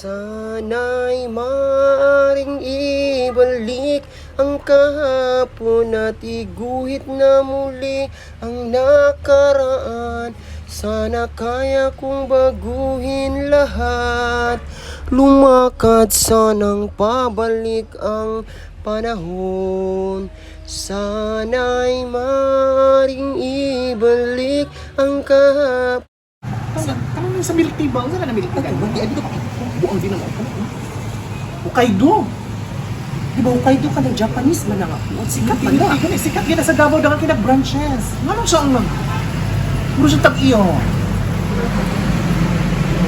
Sana'y maaring ibalik ang kahapon at iguhit na muli ang nakaraan. Sana kaya kong baguhin lahat. Lumakad sanang pabalik ang panahon. Sana'y maaring ibalik ang kahapon. Kanang sa milk tea ba? Unsa ka na milk tea? Ay, dito ka. Buang din naman. Hokkaido. Di ba Hokkaido ka ng Japanese man na nga? Sikat man Milk na. tea gani sikat gina sa Davao dagan kina branches. Nganong siya ang nag Puro siya tag-iyo.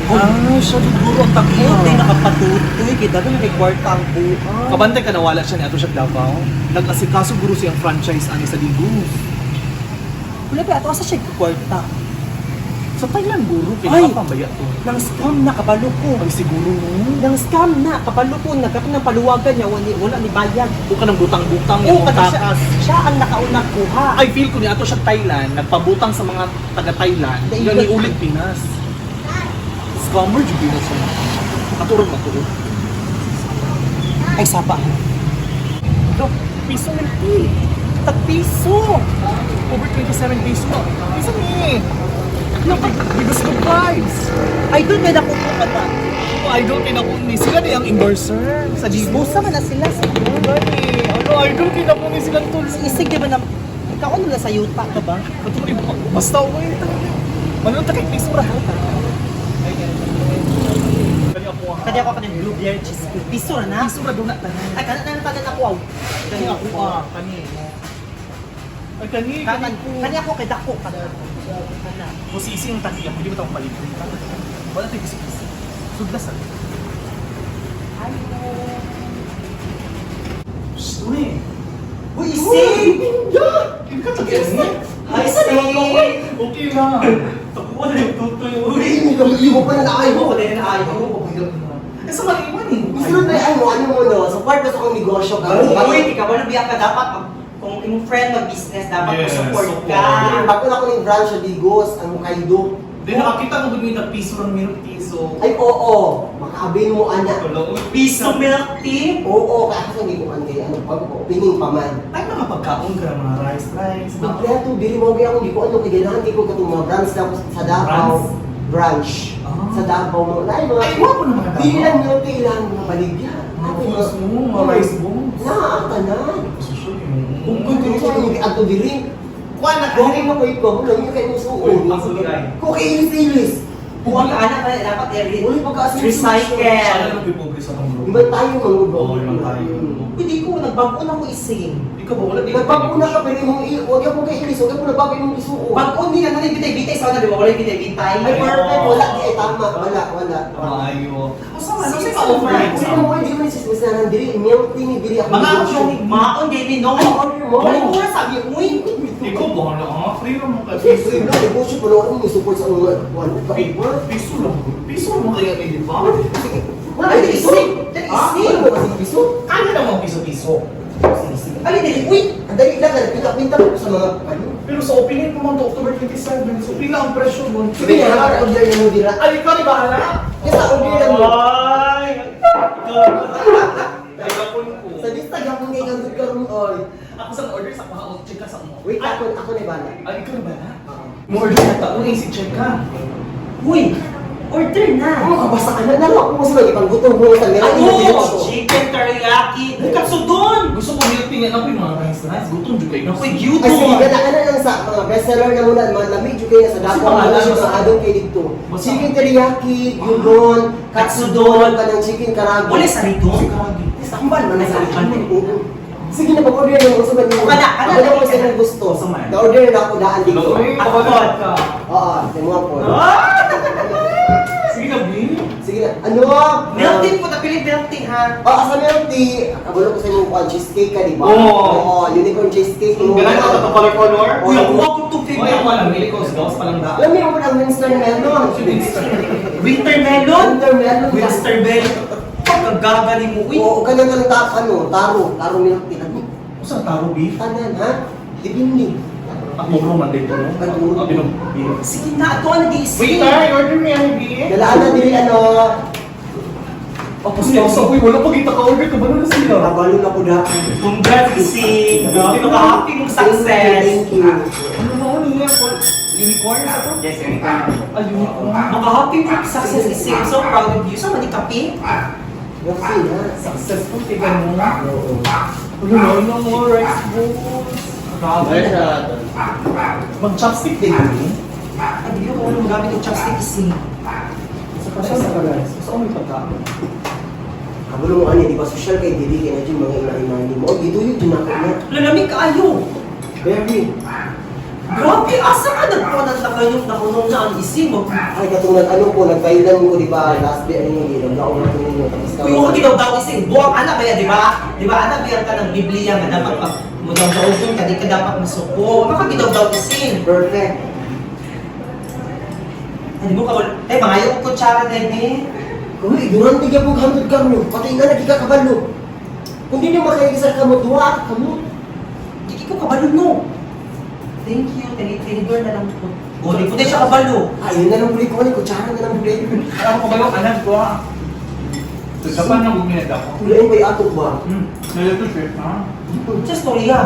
Ah, siya siguro ang tag-iyo. Ay, nakapatutoy. Kaya dapat may kwarta ang buhay. Kabantay ka nawala siya ni ato siya Davao. Nag-asikaso guro siyang franchise ani sa Digos. Wala ba? Ato asa siya kwarta? Sa Thailand guro Ay! kinakapambaya to. Nang scam na, kabalo ko. Ay siguro no. Nang scam na, kabalo ko. Nagkato ng paluwagan niya, wala ni bayad. O ka ng butang-butang Oo, yung kada siya, takas. siya ang nakaunang kuha. I feel ko ni ato siya Thailand, nagpabutang sa mga taga Thailand, Dahil- yan iulit Pinas. Scammer jud Pinas siya. Katurog matuod. Ay, saba. Ito, piso milk tea. Tag piso. Over 27 piso. Piso ni. Because good vibes. Ay, doon may nakuha ka ba? Oh, idol kinakuni sila ni ang endorser sa Digos. Busa man na sila. Sa Gani. Ano, idol kinakuni silang tulo. Isig di ba na, ikaw ano na sa yuta ka ba? Katuloy mo. Basta uwi. Manunod ta kay piso ra. Kani ako ah. Kanya ako kanin blueberry cheesecake. Piso ra na. Piso ra doon na tanan. Ay, kanan na tanan ako. Aw. Kani ako ah, kani. Ay kani, Kanan, kani ko. kanya ako kay dako kanan. Kana. Busisi ang tagiya, hindi mo tawang paligid. Wala tayo kisi-kisi. Sudlas ah. Shh, uy. Uy, isig! Hindi ka tagiya niya. Hi, isig! Okay lang. Takuha na yung tutoy. Uy. Uy, mo pa na naayo. Ako, dahil na ayaw. Eh, sa maliwan eh. Gusto na ay mo, ano mo no? Support ko sa akong negosyo ka. Uy, ikaw wala biya ka dapat kung imong friend mag-business dapat Yes, support support. ka. Bago na ako ng branch sa Digos, ang Hokkaido. Di nakakita ko gud ng piso ng milk tea, so... Ay, oo. Makaabin mo, anak. Tulo. Uy, Piso milk tea. Oo, kaya kasi hindi ko kante. Ano, pag opening pa man. Ay, mga pagkaon ka mga rice, rice. Kompleto, dili mo kaya akong hindi ko ano, kaya ganahan ko katong mga branch tapos sa Davao. Branch. Ah. Sa Davao mo. Ay, mga... Ay, iwa po ng mga Davao. Dili lang milk tea lang, mga baligya. Mga balls mo, mga rice balls. Na, tanan. Susunod. Kung gusto ko yung ato dili. Kuha na Kung mo ko ikaw, wala niyo kayo Uy, musuon. ang ay. Kung kailis-ilis. Buwang ka anak na dapat i- Uy, pagka-asin- recycle. Sana lang pipobre sa tong grupo. Iba tayo mga bro. Oo, iba tayo. Hindi ko nagbago na ko isig. Ikaw ba wala di? Nagbago na ka pero yung huwag yung kay ilis, huwag yung nabago yung isuo. Bago niya na bitay-bitay sa una, di ba? Wala yung bitay-bitay. Ay, perfect, wala di ay tama, wala, wala. Maayo. Usa man, usa Sige, ka offer. Sino mo hindi mo ni na nang diri, milk tea ni diri ako. Mga negosyo. Maon gani no. Ay, order mo. Wala ko sabi, uy. Ikaw ba na ah? Free ra mo ka. Free na, negosyo pa ako may support sa mga wala ka iba. Piso lang. Piso mo kaya eh, di ba? Sige, wala ka piso. Dali, Ah, isig. wala mo kasi piso. Kaya naman piso-piso. Ay, dali, uy. Ang dali lang, pinta ko sa mga ano. Pero sa opening pa man to October 27, so pila ang presyo mo? Sige na, order na mo dira. Ay, ikaw ni bahala? Kasi order lang mo. Ay! Ikaw. Ay, ko. Sa lista gapon kay kagud karon oy. Ako sa order sa kuha o check ka sa mo. Wait, ako na bala. Ay, ikaw na ba? Oo. Mo order na ta, unay si check ka. Uy, order na. Ano ka basta ka na na ako sa lagi panggutom mo sa meron Ano? Chicken teriyaki. Katsudon. Gusto ko milk tea nga ako yung mga rice rice. Gutom jud kayo. Uy, Ay sige, gyudon. gana ka na lang sa mga bestseller na muna, mga lamig jud kayo sa Kasi Davao, pangalan mga mo mga adong kayo dito. Basta- Chicken teriyaki, gyudon, katsudon, kanang chicken karagi. Wala sa rito. Sambal man na sa Oo. Sige na, pag-order na mo, sunod mo. Kana, kana, Ako na mo kana. sa imong gusto. Sa man. Na-order na ako daan dito. Uy, Ako kabagat ka. Oo, sa mga po. Sige na, B. Sige na. Ano? Milk tea po, napili milk tea ha. Oh, asa milk tea? Kabalo ko sa imong kuan cheesecake ka, di ba? Oo. Oo, unicorn cheesecake. Ganun ka to color color. Uy, ako ako itong Uy, ako alam, mili ko sa gawas pa lang daan. Alam mo yung ang Winston Melon. Winter melon. Winter melon. Winter melon. Pagkagagali mo, uy. Oo, kanang kanang ta ano, taro, taro milk tea. Ano? Usa taro beef? Tanan, ha? Dipindi. Ang muro man dito, no? Ang muro. Ang binom beef. Sige na, ito ang nag-iisip. Waiter, order me ang beef. Dalaan na diri ano. Tapos sa uy, wala pa kita ka-order ka ba na sila? Kabalo na ko daan. Congrats, Ising! Grabe, maka-happy mong success! Thank you. Ano na ano niya? Unicorn na to? Yes, unicorn. Ah, unicorn. Maka-happy mong success, Ising. I'm so proud of you. Sa mani kape? Merci na. Successful kay ganun. Oo. Ano na, ano mo, rice balls. Grabe. Mag-chopstick din yun. Ay, di ko alam gamit ng chopstick, Ising. Sa sa rice. Sa may pagkain. Kabalo mo ani, di ba social kay dili kay na dyan mga ina-inani mo. Gituyo dyan ako na. Lalamig kaayo. Very. Grabe, asa ka nagpunan na kayo nakunong na ang ising mo. Ay, katong nag ano ko, nag-Thailand ko, di ba? Last day, ano yung ginagawa ko na ninyo. Tapos Kung yung ginaw ising, buwang anak kaya, di ba? Di ba, anak, biyan ka ng Biblia nga dapat pag mudaw-daw ka, di ka dapat masuko. Baka ginaw ising. Perfect. Hindi mo ka, eh, mangayo ko kutsara na eh. Uy, ignorante ka po hantod ka mo. Patay na, lagi ka kabalo. Kung di niyo makaigisa ka mo, duwa ka mo. Di ko kabalo, no. Thank you, tinidor na lang po. O, di po tayo siya kabalo. Ayun na lang buli ko, ano, kutsara na lang buli. Alam ko ba yung anak ko ah? Sa Japan na guminad ako. Tulain pa yung atok ba? Hmm. Nalito trip ha? Sa storya.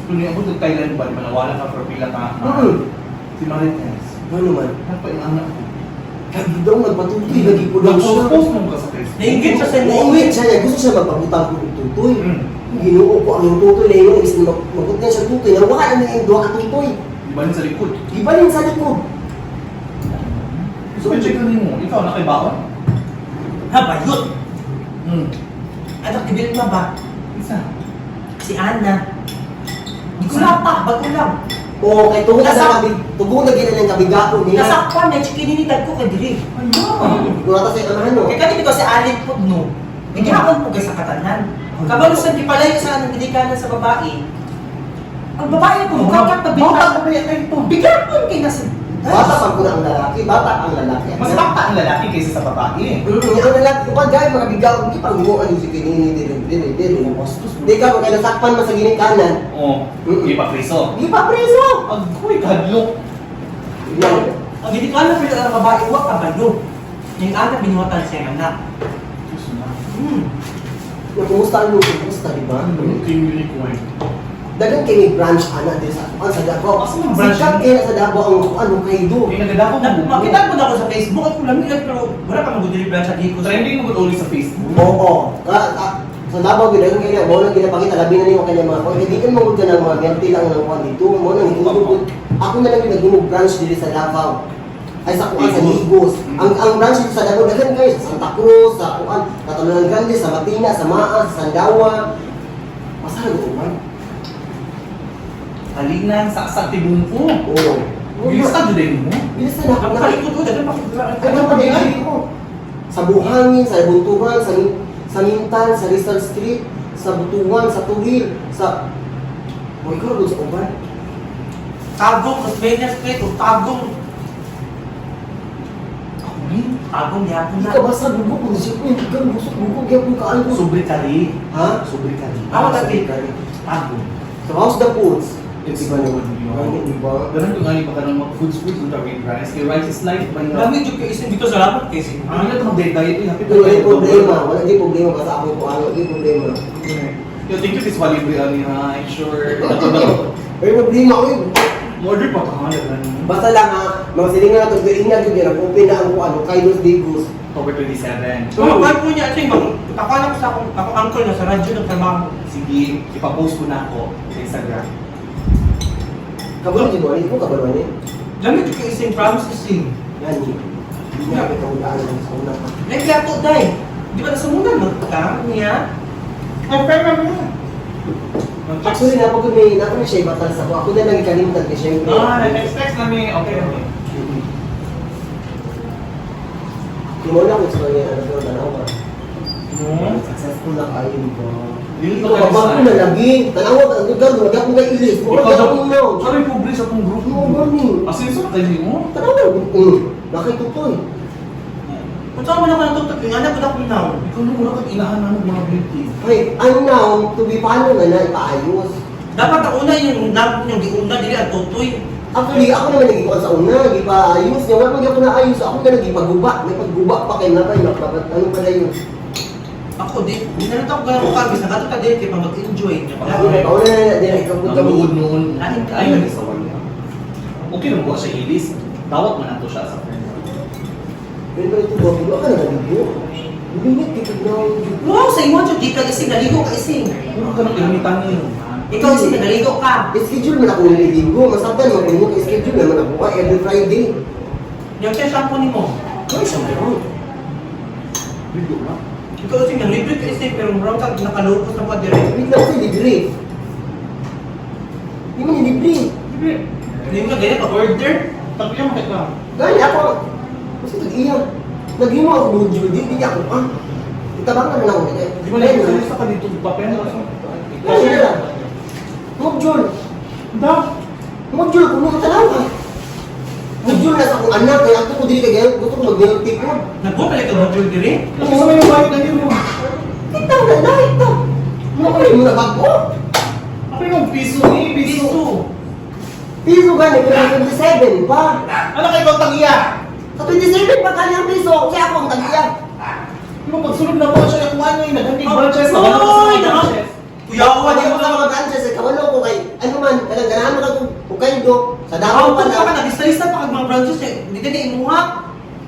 Kung ako sa Thailand ba, di ba nawala ka for pila ka? Si Marites. Ano man? Nagpainganak ko. Lagi daw, nagpatutoy, lagi ko daw siya. Nag-post mo ka sa Facebook. Nainggit siya sa Nainggit siya niya, gusto siya magpabutang ko ng tutoy. Ginoo ko ang tutoy na yun, is magut niya siya tutoy, nawala na yung duha ka tutoy. Di ba sa likod? Di ba rin sa likod? So, check na mo. Ikaw, nakaibaon? Ha, bayot. Anak, di ba ba? Isa. Si Anna. Di ko lang pa, bago lang. Oo, kay tungod na kabig, tungod na gina ng kabigaon niya. Nasakpan na, chikininitan ko kay diri. Ano? Kurata sa amahan no. Kaya kani bitaw si Alin po no. Nagihapon po kay sa katanan. Kabalo sa di palayo sa anong ginikanan sa babae. Ang babae po, kakat na Bata bigla. pa kaya kayo to. Bigla po kay nasa. Bata pang kuna ang lalaki, bata ang lalaki. Mas bata ang lalaki kaysa sa babae. Ang lalaki ko pa gay mga bigaon di panghuan si kinini diri diri diri. Di ka kay nasakpan man sa ginikanan. Oo. Di pa preso. Di pa preso. Agoy, kadlok. Yan. Ang ginikanan pero ang babae wa kabalo. Yung anak binuhatan siya ng anak. Diyos na. Na kumusta ang luto? Kumusta, di ba? Ano yung unicorn? Dagan kay may branch ana diri sa kuan sa Davao. Asa man branch Sikat yun? kay na sa Davao ang kuan Hokkaido. May nagdadako Na, makita mo na ako sa Facebook at kulang nila pero wala pa mag-deliver branch sa Dicos. Trending mo ulit sa Facebook. Oo. Sa Davao gyud dagan kay na mo nang ginapakita labi na nimo kanya mga kuan. Hindi kan mo ka ng mga merti lang ng kuan dito. Mo nang itulog. Ako na lang yung naghimog branch diri sa Davao. Ay sa kuan sa Ligos. Ang branch dito sa Davao daghan kayo sa Santa Cruz, sa kuan, Catalunan Grande, sa Matina, sa Maa, sa Sandawa. Masarap uban. Halinan sa sa tibong ko. Oo. Bilis ka din mo. Bilis na Ang na. palikod ko, dagan pakita. Ay, ano pa din ko? Sa Buhangin, sa Buntuhan, sa Mintan, sa Rizal Street, sa Butuan, sa Tuwil, sa... Uy, ikaw doon sa uban. Tagong, Osmeña Street, o Tagong. Ako rin. Tagong, yapon Hindi na. ka basta gugo kung siya ko, hindi ka busok gugo, kaya kung kaan ko. Sobre kari. Ha? Sobre kari. Ah, wala Sorry, kari. Tagong. So, how's the foods? It's Diba good, naman? yun. Ano, diba? Ganun yung nga pa ng mga foods foods with our rice. Kay rice is life ba yun? Lami jud kay isin dito salamat kay isin. Ano na ito mag-diet eh. Happy Pero wala yung problema, wala din problema basta ako kung ano, di problema. Yo, thank you, Miss Walibre, ani ha. I'm sure. Pero problema ko yun. Order pa ka nga ganun. Basta lang ha, mga silingan na ito, ingat yun, yan, open na ang kung ano, Kaidos Digos. October 27. So, mag po niya ito yung ako sa akong uncle na sa radyo nagtrabaho. Sige, ipapost ko na ako sa Instagram. Kabalo di ba? Hindi ko kabalo ni. Lami jud kay isin, promise isin. Yan, hindi niya ako itong sa una pa. Naglato day. Di ba nasumunan mo ka niya? Ay, pero mo. Actually, napagod may napagod siya ibatal sa ako. Ako na lang ikalimtan kay siyempre. Ah, text namin. Okay. Imo na kung sa kanya, ano sa tanaw ka. No? Successful na kayo, di ba? Dili Ito ka ba na lagi? Tanaw ka, ang lugar, wala akong kailis. Wala Ikaw daw, akong now. sorry, publish akong group. Oo, mami. Asin sa tayo mo? Tanaw ka, nakitutoy. Kung saan mo na ako natutok, yung anak ko na kung now. Ikaw nung una kang inahan namin mga beauty. Ay, ang now, to be paano na na ipaayos. Dapat ang una yung nag yung giuna dili ang tutoy. Actually, ako naman nagikuan sa una, gipaayos niya. Wala pa gyud ako naayos. Ako na nagipaguba. May pagguba pa kay napay, ano pala yun? Ako, di na lang ako ganang kagis. Nagato ka din, kaya pa mag-enjoy. Kauna kauna na na dira ikaw Ang luod noon. Lain ka. Ay, lagi sa wala. Okay lang ko siya ilis. Dawat man nato siya sa friend. Pero ito ba, pero ka na naligo. Lumit, di ko na. Wow, sa imo, di ka ising, naligo ka ising. Mura ka ng iramitan niyo. Ikaw ising, naligo ka. Schedule man ako nililigo. Masabtan man ko schedule naman ako ka every Friday. Yung siya shampoo ni mo. Ay, sa meron. Ligo na. Ikaw ising, nang libre ka ising, pero murang ka nakalupos na po dire. Wait lang kasi libre. Hindi man libre. Hindi mo ganyan, order. Tagpila mo ka. Gani ako. Kasi tag-iya. Naghimo ako module, di di ako ah. Itabangan na lang ako. Di ba lang sa ka dito papel na lang. Ano na lang? Module. Da. Module, kuno ka tanaw ka. Module na sa akong anak, kaya ako ko dili kay ganyan, gusto ko mag-milk ko. Nagbo pala ka module dire. Kasi sa may white na mo. Kita na na ito. Muna ko rin muna bago. Ako yung piso ni piso. Piso. Piso gani, pero 27 pa. Ano kay ikaw tangya? Sa 27 pa kanyang piso, kasi ako ang tag-iya. Di ba pagsulod na po siya yung ano yung naghanting branches. Oy, naka. Kuyawa Di di ako mo sa mga branches, eh, kawalo ko kay, ano man, kanang ganahan mo ka kung Hokkaido, sa Davao Ako pa pa ka lang. nag-lista pa kag mga branches eh. Hindi ka na imuha.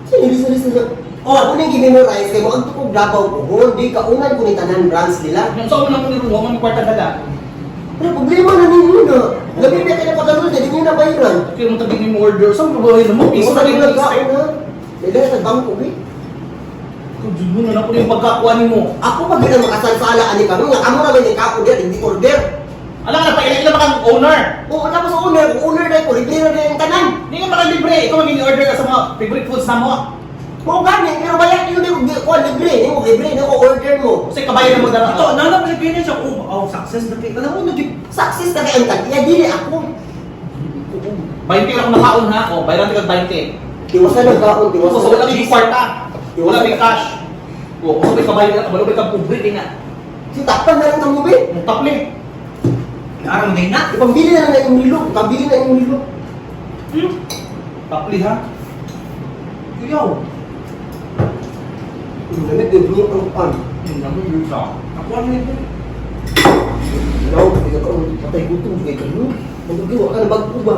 Sino lisa na? Oh. Ako nang gimemorize kay mo ang tukog Davao ko, di kaunan ko ni tanan branch nila. Yung sa unang ni Ruwa, man kwarta dala. Pero problema na ninyo na. Labi na kayo pagkalul, di niyo na bayaran. Kaya mo tabi ni mo order. Saan ba mo? Piso Piso na na rin rin nagkaon ha. Dahil sa bangko eh. Kung dyan mo na lang ko yung pagkakuha ni mo. Ako pag gina makasansala ani kamo nga kamo ra man yung kako diya hindi order. Alam ka na, pailan ka kang owner. Oo, tapos owner, kung owner na ko, libre na din ang tanan. Hindi ka makalibre. Ikaw maging order ka sa mga favorite foods na mo. Kung gani, pero bayad yun yung ko libre, yung libre, yung order mo. Kasi kabayan na mo dara. Ito, nana mo siya siya. Oh, oh, success na kay. Alam mo nag Success na kay ang tag-iya, dili ako. 20 lang nakaon ha. O, bayaran ka 20. Tiwasan ang kaon, Kung tiwasan. sa wala kang kwarta. Wala may cash. O, kung may kabayan na, kabalo may kang pobre, di na. Si takpan na lang kamo be. Ang tapli. Naarang day na. Ipambili na lang na yung nilo, pambili na yung nilo. Tapli ha. Kuyaw. Ang lamig, libre ang pan. Yung naman yun sa. Ako ano yun? Ilaw, hindi ka kaon, patay gutom, kay kano. Ang gawa ka na bago ba?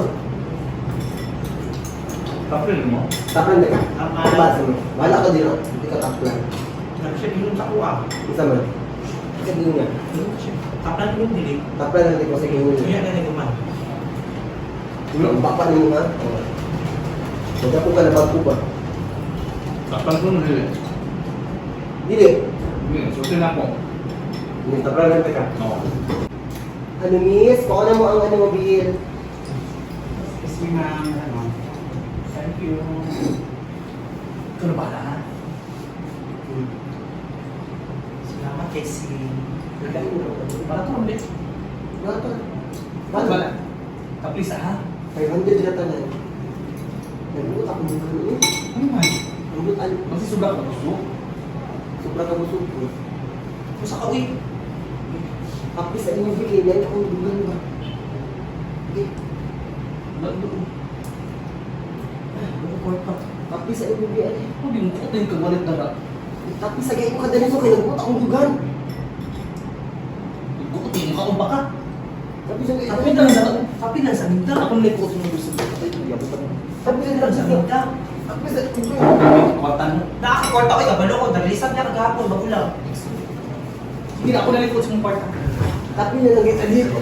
Tapli mo. Takpan na ka. Tama. Basa mo. Wala ka dito, hindi ka takpan. Nag siya ginom sa kuha. Isa man. Isa din nga. Taplan yung dili. Takpan na ko sa inyo. Kuya na naguman. Ang bapa nimo ha. Oo. Wala ko ka na bago ba? Taplan ko nila. Dili. Hindi, sulti na ako. Hindi takpan lang ka. No. Ano miss, pauna mo ang ano mo bill. Excuse me, ma'am. Ano? Thank you. Ikaw na bahala ha. Salamat kay si. Para to ulit. Wala pa. Wala. Wala. Tapli sa ha. 500 na tanan. Nagluot ako ng ano eh. Ano man? Nagluot ano. Masisubra ka gusto. Sobra ka busog ko. Kung sa kawi. Kapis sa inyo bigay na akong dugan ba? Okay. Ano kwarta? Kapis sa inyo bigay. Hindi mo ko tayo kagwalit na ba? Tapos sa gayon ka dali ko kay nagluot akong dugan. Gukutin mo ka kung baka. Tapos sa gayon. Tapli na lang sa Kapi lang sa minda. Ako nila ko ng gusto. Tapos sa Lang sa minda. Tapos sa Kwarta mo. Nakakakwarta ko, kabalo ko. Naglisap niya kagahapon, bago lang. Hindi na ako nalikot sa mong kwarta. Tapos na lang kita dito.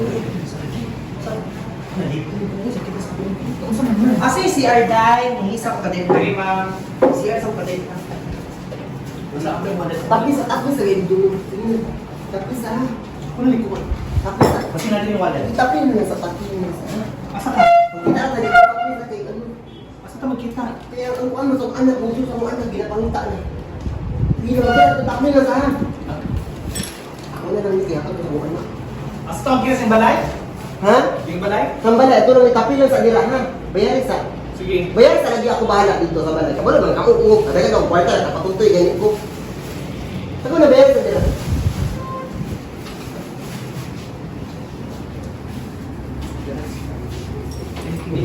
Nalipo ko, sakit na sa buong. Ang sama mo. Asa yung CR dai? Nung isa ko kadin. Hey, ma'am. CR sa ko kadin. Wala akong wallet. Tapos sa gayon dugan. Tapos sa Ako nalikot. tapos sa Kasi natin yung wallet. Itapin na sa tapin na sa. Asa ka? Kita na dito tapin sa kay ano. Asa ka magkita? Kaya ang ano sa anak mo sa mga anak ginapangita na. Hindi na magkita tapin na sa. Ako na lang kaya ako sa mga anak. Asa ka magkita sa yung balay? Ha? Yung balay? Sambala, ito lang itapin lang sa nila ha. Bayari sa. Sige. Bayari sa lagi ako bahala dito sa balay. Kabalo man ako ungok. Kadagan ako kwarta nakapatuntoy ganit ko. Ako na bayari sa nila.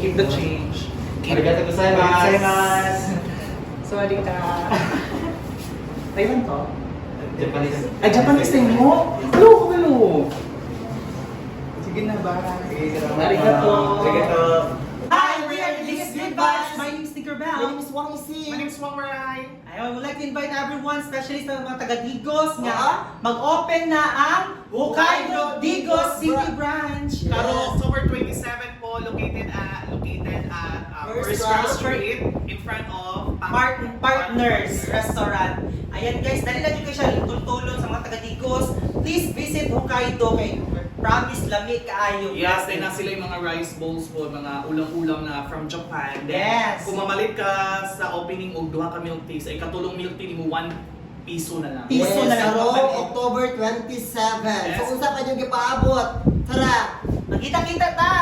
Keep the change. Arigato gozaimasu. Gozaimasu. Sorry ka. Thailand to? Japanese. Ay, Japanese din mo? Hello, hello. Sige na, bye. Sige, salamat. Arigato. Arigato. Hi, we are the Biggest Good Vibes. My name is Tinker My Bell. name is Wang Isi. My name is Wang Maray. I would like to invite everyone, especially sa mga taga Digos, nga Ah. mag-open na ang Hokkaido Digos City Branch. Yes. Karong October 27 po, located at First First Round. Street, in front of Partners Restaurant. Ayan guys, dali lang yun kayo siya tultulon sa mga taga Digos. Please visit Hokkaido kay promise lami kaayo. Yes, then na sila yung mga rice bowls po, mga ulam-ulam na from Japan. Then, Yes. kung mamalit ka sa opening og duha ka milk teas, ay katulong milk tea mo 1 piso na lang. Piso Yes, na lang. karong October 27. Yes. So unsa pa yung gipaabot? Tara. Magkita-kita ta!